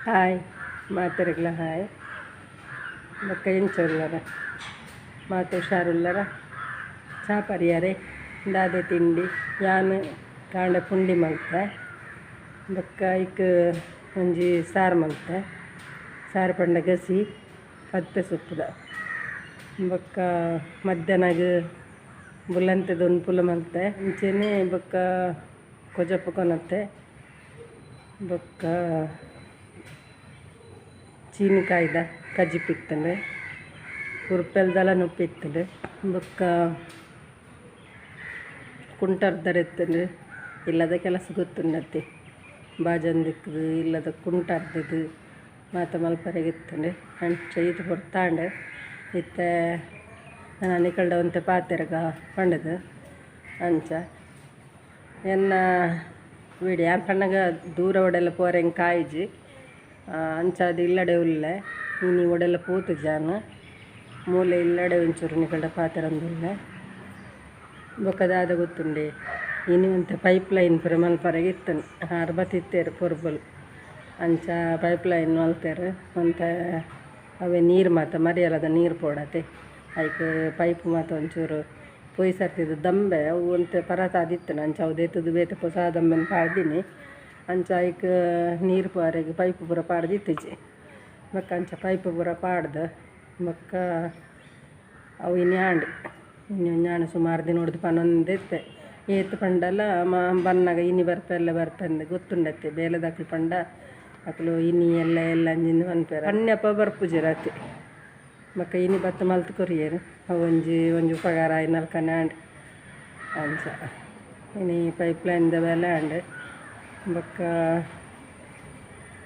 Hi ಮಾತೆರೆಗ್ಲ hi. ಬೊಕ್ಕ ಎಂಚ ಉಲ್ಲರ? ಮಾತ ಹುಷಾರುಲ್ಲರ? ಚಾ ಪರಿಯರೆ? ದಾದೆ ತಿಂಡಿ? ಯಾನ್ ಕಾಂಡೆ ಪುಂಡಿ ಮಲ್ತೆ. ಬೊಕ್ಕ ಐಕ್ ಒಂಜಿ ಸಾರು ಮಲ್ತೆ. ಸಾರು ಪಂಡ ಗಸಿ ಪದ್ಪೆ ಸೊಪ್ಪುದ. ಬೊಕ್ಕ ಮಧ್ಯಾಹ್ನಗ್ ಬುಲಂತೆದ ಒಂಪುಲ ಮಲ್ತೆ. ಅಂಚೆನೆ ಬೊಕ್ಕ ಕೊಜಪು ಕೊನತ್ತೆ. ಬೊಕ್ಕ ಚೀನಿಕಾಯ್ದ ಕಜಿಪು ಇತ್ತುಂಡು. ಕುರ್ಪೆಲ್ದಲ ನುಪ್ಪು ಇತ್ತುಂಡು. ಬೊಕ್ಕ ಕುಂಟರ್ದರ್ ಇತ್ತುಂಡು. ಇಲ್ಲದ ಕೆಲಸ ಗೊತ್ತುಂಡತ್ತೆ. ಬಾಜೊಂದಿಕ್ಕುದು ಇಲ್ಲದ ಕುಂಟರ್ದದು ಮಾತ ಮಲ್ಪರೆಗ್ ಇತ್ತುಂಡು. ಅಂಚ ಈತ್ ಪೊರ್ತಾಂಡ್. ಇತ್ತೆ ನನ ನಿಕಲ್ಡ ಒಂತೆ ಪಾತೆರ್ಗ ಪಂಡುದು ಅಂಚ ಎನ್ನ ವಿಡಿಯೋ ಯಾನ್ ಪನ್ನಗ ದೂರ ಒಡೆಲ್ಲ ಪೋರೆ ಎಂಕ್ ಆಯಿಜಿ. ಅಂಚಾದ್ ಇಲ್ಲಡೆ ಉಲ್ಲೆ. ಇನಿ ಒಡೆಲ್ಲ ಪೋತುಜಾನ್ ಮೂಲೆ ಇಲ್ಲಡೆ ಒಂಚೂರು ನಿಕಲ್ಡ ಪಾತೆರೊಂದುಲ್ಲೆ. ಬೊಕ್ಕ ದಾದ ಗೊತ್ತುಂಡೆ ಇನಿ ಒಂತೆ ಪೈಪ್ ಲೈನ್ ಪೂರ ಮಲ್ಪರೆಗ್ ಇತ್ತುಂಡು. ಆರ್ ಬತ್ತಿತ್ತೆರ್ ಪೊರ್ಬುಲು. ಅಂಚ ಪೈಪ್ ಲೈನ್ ಮಲ್ತೆರ್. ಒಂತೆ ಅವೆ ನೀರು ಮಾತ ಮರಿಯಲದ ನೀರು ಪೋಡತೆ. ಐಕ್ ಪೈಪ್ ಮಾತ ಒಂಚೂರು ಪೋಯಿ ಸರ್ತಿದ ದಂಬೆ ಅವು ಒಂತೆ ಪರತಾದಿತ್ತುಂಡು. ಅಂಚ ಅವು ದೆತ್ತುದು ಬೇತೆ ಪೊಸ ದಂಬೆನ್ ಪಾಡ್ದಿನಿ. ಅಂಚ ಐಕ್ ನೀರು ಪೋರೆಗ್ ಪೈಪ್ ಪೂರ ಪಾಡ್ದಿತ್ತಿಜಿ. ಬೊಕ್ಕ ಅಂಚ ಪೈಪ್ ಪೂರ ಪಾಡ್ದು ಬೊಕ್ಕ ಅವು ಇನಿ ಆಂಡ್. ಇನಿ ಒಂಜಿ ಆಂಡ್ ಸುಮಾರು ದಿನ ಪನೊಂದಿತ್ತೆ. ಏತ್ ಪಂಡಲ ಬನ್ನಗ ಇನಿ ಬರ್ಪೆ ಎಲ್ಲೆ ಬರ್ಪೆಂದ್ ಗೊತ್ತುಂಡತ್ತೆ. ಬೇಲೆದಕ್ಲು ಪಂಡ ಅಕ್ಲು ಇನಿ ಎಲ್ಲೆ ಎಲ್ಲೆ ಅಂಚಿಂದ್ ಪನ್ಪೆರ್. ಪನ್ಯಪ್ಪ ಬರ್ಪುಜೆರ್ ಅತೆ. ಬೊಕ್ಕ ಇನಿ ಬತ್ತ್ ಮಲ್ತ್ ಕೊರಿಯೆರ್. ಅವು ಒಂಜಿ ಒಂಜಿ ಉಪಕಾರ ಆಯಿನಲ್ಕನೆ ಆಂಡ್. ಅಂಚ ಇನಿ ಪೈಪ್ ಲೈನ್ದ ಬೇಲೆ ಆಂಡ್. ಬೊಕ್ಕ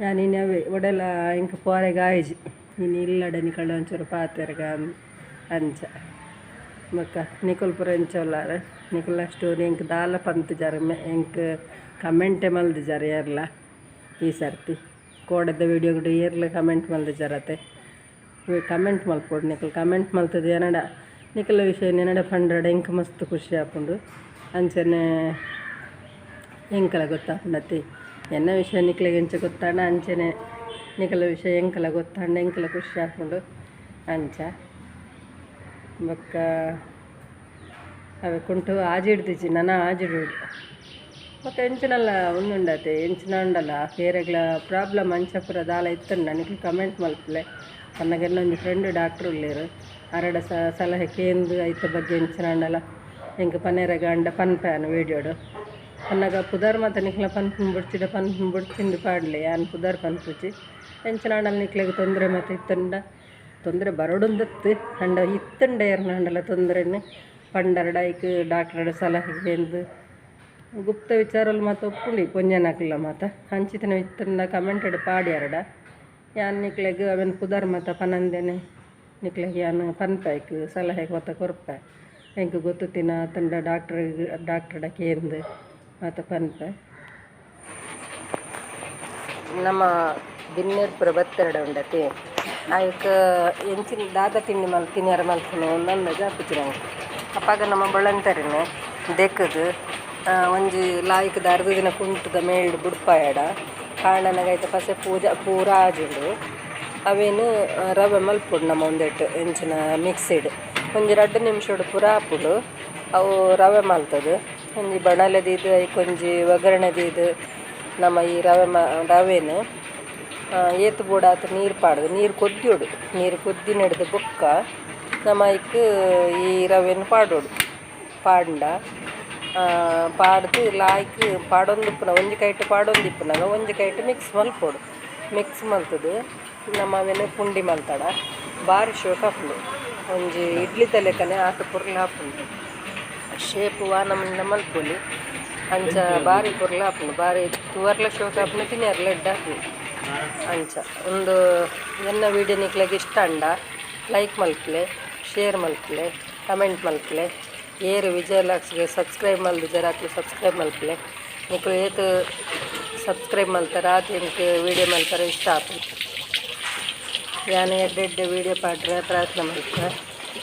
ಯಾನ್ ಇನಿ ಅವೇ ಒಡೆಲ ಎಂಕ್ ಪೋರೆಗ್ ಆಯಿಜಿ. ಇನಿ ಇಲ್ಲಡೆ ನಿಕಲ್ಡ ಒಂಚೂರು ಪಾತೆರ್ಗ ಅಂಚ. ಬೊಕ್ಕ ನಿಕುಲು ಪೂರ ಎಂಚ ಉಲ್ಲರ್? ನಿಕಲ್ನ ಸ್ಟೋರಿ ಎಂಕ್ ದಾಲ ಪಂತುಜಾರ್. ಎಂಕ್ ಕಮೆಂಟೆ ಮಲ್ದಿಜಾರ್ ಏರ್ಲ ಈ ಸರ್ತಿ. ಕೋಡೆದ ವಿಡಿಯೋಗು ಏರ್ಲ ಕಮೆಂಟ್ ಮಲ್ದಿಜಾರತೆ. ಕಮೆಂಟ್ ಮಲ್ಪೊಡು ನಿಕುಲು. ಕಮೆಂಟ್ ಮಲ್ತುದು ಎನಡ ನಿಕಲ್ನ ವಿಷಯ ಎನಡ ಪಂಡಡ ಎಂಕ್ ಮಸ್ತ್ ಖುಷಿ ಆಪುಂಡು. ಅಂಚನೆ ಎಂಕಲ ಗೊತ್ತಾಪುಂಡತೆ. ಎನ್ನ ವಿಷಯ ನಿಕ್ಲೆಗ್ ಎಂಚ ಗೊತ್ತಾಂಡ ಅಂಚನೆ ನಿಕಲ್ನ ವಿಷಯ ಎಂಕಲ ಗೊತ್ತಾಂಡ ಎಂಕಲ ಖುಷಿ ಆಪುಂಡು. ಅಂಚ ಬೊಕ್ಕ ಅವೆ ಕುಂಟು ಆಜಿಡ್ದಿಜಿ ನನ ಆಜಿಡೋಡು. ಬೊಕ್ಕ ಎಂಚಿನಲ ಉಂದುಂಡತೆ ಎಂಚಿನ ಉಂಡಲ ಏರೆಗ್ಲ ಪ್ರಾಬ್ಲಮ್ ಅಂಚ ಪೂರ ದಾಲ ಇತ್ತುಂಡ ನಿಕುಲು ಕಮೆಂಟ್ ಮಲ್ಪುಲೆ. ಪನ್ನಗ ಎನ್ನ ಒಂಜಿ ಫ್ರೆಂಡ್ ಡಾಕ್ಟ್ರ್ ಉಲ್ಲೆರ್. ಅರೆಡ ಸಲಹೆ ಕೇಂದು ಐತ ಬಗ್ಗೆ ಎಂಚಿನ ಆಂಡಲ ಎಂಕ್ ಪನೆರೆಗ್ ಆಂಡ ಪನ್ಪೆ ಯಾನ್ ವೀಡಿಯೋಡು. ಪನ್ನಗ ಪುದರ್ ಮಾತ ನಿಕ್ಲ ಪನ್ಪುನ ಬೊಡ್ಚಿಡ ಪನ್ಪುನ ಬೊಡ್ಚಿಂದು ಪಾಡ್ಲೆ. ಯಾನ್ ಪುದರ್ ಪನ್ಪುಜಿ. ಎಂಚಿನ ಆಂಡಲ ನಿಕ್ಲೆಗ್ ತೊಂದರೆ ಮಾತ ಇತ್ತುಂಡ ತೊಂದರೆ ಬರೊಡುಂದತ್ತು ಆಂಡ ಇತ್ತುಂಡ ಏರ್ನಾಂಡಲ ತೊಂದರೆನ್ ಪಂಡರ್ಡ ಐಕ್ ಡಾಕ್ಟ್ರಡ ಸಲಹೆ ಕೇಂದು ಗುಪ್ತ ವಿಚಾರಲು ಮಾತ ಉಪ್ಪುಂಡು ಪೊಂಜೆನಕ್ಲ ಮಾತ ಅಂಚಿತ್ತಿನ ಇತ್ತುಂಡ ಕಮೆಂಟೆಡ್ ಪಾಡ್ಯಾರಡ ಯಾನ್ ನಿಕ್ಲೆಗ್ ಅವೆನ್ ಪುದರ್ ಮಾತ ಪನಂದೆನೆ ನಿಕ್ಲೆಗ್ ಯಾನ್ ಪನ್ಪೆ ಐಕ್ ಸಲಹೆ ಮಾತ ಕೊರ್ಪೆ. ಎಂಕ್ ಗೊತ್ತುತ್ತಿನ ಅತ್ತುಂಡ ಡಾಕ್ಟ್ರಡ ಕೇಂದು ಮಾತ ಪನ್ಪೆ. ನಮ್ಮ ಬಿನ್ನೆರ್ ಪೂರ ಬತ್ತೆರ್ಡ ಉಂಡತೆ ಐಕ್ ಎಂಚಿನ ದಾದ ತಿಂಡಿ ತಿನಿಯರ ಮಲ್ಪುನು ಅಂದ್ ಆಪುಜಿ ನಂಕ್. ಅಪಗ ನಮ್ಮ ಬೊಳಂತರಿನ್ ದೆಕ್ಕುದು ಒಂಜಿ ಲಾಯ್ಕ್ದ ಅರ್ಧ ದಿನ ಕುಂಟುದ ಮೇಲ್ಡ್ ಬುಡ್ಪಾಯಡ ಕಾಂಡನಗ ಐತ ಪಸೆ ಪೂಜ ಪೂರ ಆಜುಂಡು. ಅವೆನ್ ರವೆ ಮಲ್ಪೊಡು ನಮ ಉಂದೆಟ್ ಎಂಚಿನ ಮಿಕ್ಸಿಡ್ ಒಂಜಿ ರಡ್ಡ್ ನಿಮಿಷೊಡು ಪೂರ ಆಪುಂಡು. ಅವು ರವೆ ಮಲ್ತುದು ಒಂಜಿ ಬಣಲೆ ದೀದ್ ಐಕ್ ಒಂಜಿ ಒಗ್ಗರಣೆ ದೀದ್ ನಮ ಈ ರವೆ ರವೆನ್ ಏತ್ ಬೋಡಾತ್ ನೀರು ಪಾಡ್ದು ನೀರು ಕೊದ್ದಿಯೊಡು. ನೀರು ಕೊದ್ದಿನೆಡ್ದ್ ಬೊಕ್ಕ ನಮ ಐಕ್ ಈ ರವೆನ್ ಪಾಡೊಡು. ಪಾಡ್ಂಡ ಪಾಡ್ದು ಲಾಯ್ಕ್ ಪಾಡೊಂದಿಪ್ಪುನ ಒಂಜಿ ಕೈಟ್ ಪಾಡೊಂದಿಪ್ಪುನಗ ಒಂಜಿ ಕೈಟ್ ಮಿಕ್ಸ್ ಮಲ್ಪೊಡು. ಮಿಕ್ಸ್ ಮಲ್ತುದು ನಮ ಅವೆನ್ ಪುಂಡಿ ಮಲ್ತಡ ಬಾರಿ ಶೋಕು ಆಪುಂಡು. ಒಂಜಿ ಇಡ್ಲಿದ ಲೆಕ್ಕನೆ ಆತ್ ಪೊರ್ಲು ಆಪುಂಡು. ಶೇಪ್ ವಾ ನಮೂನೆ ಮಲ್ಪೊಲಿ. ಅಂಚ ಬಾರಿ ಪೊರ್ಲು ಆಪುಂಡು. ಬಾರಿ ತೂವರ್ಲ ಶೋಕು ಆಪುಂಡು, ತಿನಿಯರ್ಲ ಎಡ್ಡೆ ಆಪುಂಡು. ಅಂಚ ಉಂದು ಎನ್ನ ವೀಡಿಯೋ ನಿಕ್ಲೆಗ್ ಇಷ್ಟ ಆಂಡ ಲೈಕ್ ಮಲ್ಪುಲೆ, ಶೇರ್ ಮಲ್ಪುಲೆ, ಕಮೆಂಟ್ ಮಲ್ಪುಲೆ. ಏರ್ ವಿಜಯ ವ್ಲಾಗ್ಸ್‌ಗೆ ಸಬ್ಸ್ಕ್ರೈಬ್ ಮಲ್ದಿಜಾರ್ ಅಕ್ಲು ಸಬ್ಸ್ಕ್ರೈಬ್ ಮಲ್ಪುಲೆ. ನಿಕುಲು ಏತ್ ಸಬ್ಸ್ಕ್ರೈಬ್ ಮಲ್ತಾರ ಆತ್ ಎಂಕ್ ವೀಡಿಯೋ ಮಲ್ಪರೆ ಇಷ್ಟ ಆಪುಂಡು. ಯಾನ್ ಎಡ್ಡೆ ಎಡ್ಡೆ ವೀಡಿಯೋ ಪಾಡ್ರೆ ಪ್ರಯತ್ನ ಮಲ್ಪುವೆ.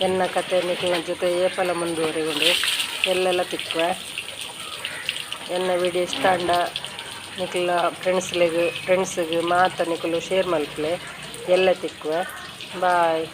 ಎನ್ನ ಕತೆ ನಿಕ್ಲೆನ ಜೊತೆ ಏಪಲ ಮುಂದುವರಿಯುಂಡು. ಎಲ್ಲೆಲ್ಲ ತಿಕ್ಕುವೆ. ಎನ್ನ ವೀಡಿಯೋ ಇಷ್ಟ ಆಂಡ ನಿಕಲ್ನ ಫ್ರೆಂಡ್ಸ್ ಲೆಗ್ ಫ್ರೆಂಡ್ಸ್ ಗ್ ಮಾತ ನಿಕುಲು ಶೇರ್ ಮಲ್ಪುಲೆ. ಎಲ್ಲೆ ತಿಕ್ಕುವೆ. ಬಾಯ್.